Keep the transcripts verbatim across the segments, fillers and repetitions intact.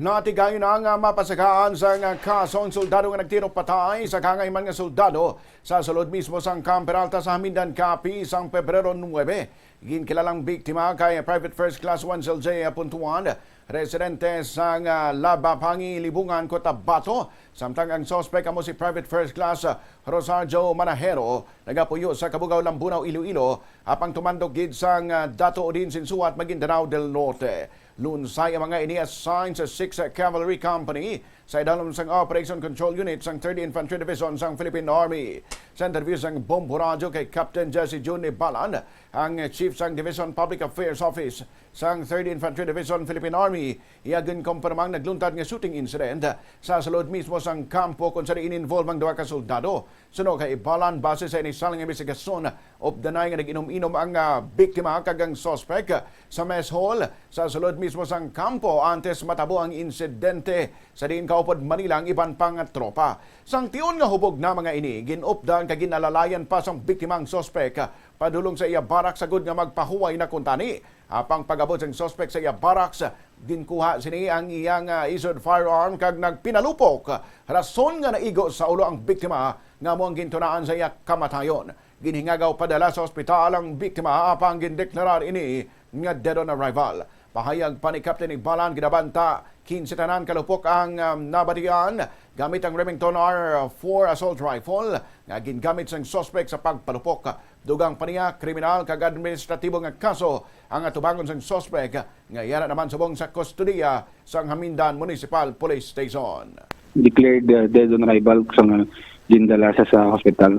Natigayon na nga mapasagaan sang kaso ang soldado nga nagtiro patay sa kahangay man nga soldado sa sulod mismo sang Camp Peralta sa Jamindan, Capiz, sang Pebrero nuebe. Ginkilalang biktima kay Private First Class Wenzel J. Puntuan, residente sang, ah, Labapangi, Libungan, Cotabato, samtang ang suspek amo si Private First Class, ah, Rosario Manahero, nagapuyo sa Cabugao, Lambunao, Iloilo, apang tumandok gid sang, ah, Dato Odin Sinsuat, Maguindanao del Norte. Lunsay ang mga ini assigned sa Sixth Cavalry Company sa idalom sang Operation Control Unit sang Third Infantry Division sang Philippine Army. Sa interview sang Bombo Radyo kay Captain Jesse Jun Ibalan, ang chief sang Division Public Affairs Office sang Third Infantry Division Philippine Army, iya ginkumpirmang nagluntad nga shooting incident sa sulod mismo sang kampo kung saan in-involve ang duha ka soldado. Suno kay Ibalan, base sa inisal nga investigasyon, updanay nga nag-inom-inom ang, ah, biktima kag ang suspek sa mess hall sa sulod mismo sang kampo antes matabo ang insidente, sa diin kaupod man nila ang iban pang tropa. Sang tion nga hubog na mga ini, gin-updan kag ginalalayan pa sang biktima ang suspek padulong sa iya barak sagod nga magpahuway na kuntani. Apang pag-abot sang suspek sa iya barracks, ginkuha sini ang iyang, ah, isod firearm kag nagpinalupok, rason nga naigo sa ulo ang biktima nga amo ang gintunaan sa iya kamatayon. Ginhingagaw padala sa ospital ang biktima, apang gindeklarar ini nga dead on arrival. Pahayag pa ni Captain Ibalan, ginabanta kinse tanan ka lupok ang, um, nabatian gamit ang Remington R four assault rifle nga gingamit sang suspek sa pagpalupok. Dugang pa niya, kriminal kag administratibo nga kaso ang atubangon sang suspek nga yara naman subong sa kustodiya sang Jamindan Municipal Police Station. Declared, uh, dead on arrival sang, uh, gindala sa, sa hospital.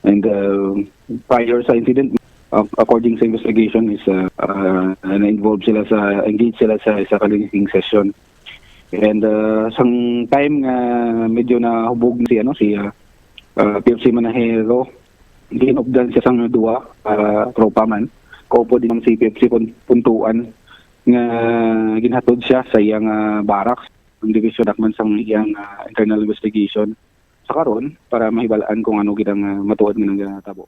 And, uh, prior sa incident, ac-, according sa investigation, is, uh, uh, na-involve sila sa, engaged sila sa isa ka drinking session. And, uh, sang time nga medyo nahubog na si, ano, si, uh, uh, P F C Manahero, ginupdan siya sang duwa, uh, tropa man. Kaupod din si P F C Pun-, Puntuan nga ginhatod siya sa iyang, uh, barracks. Ang division dakman sang iyang, uh, internal investigation sa karon para mahibal-an kung ano gid ang, uh, matuod nga nagatabo.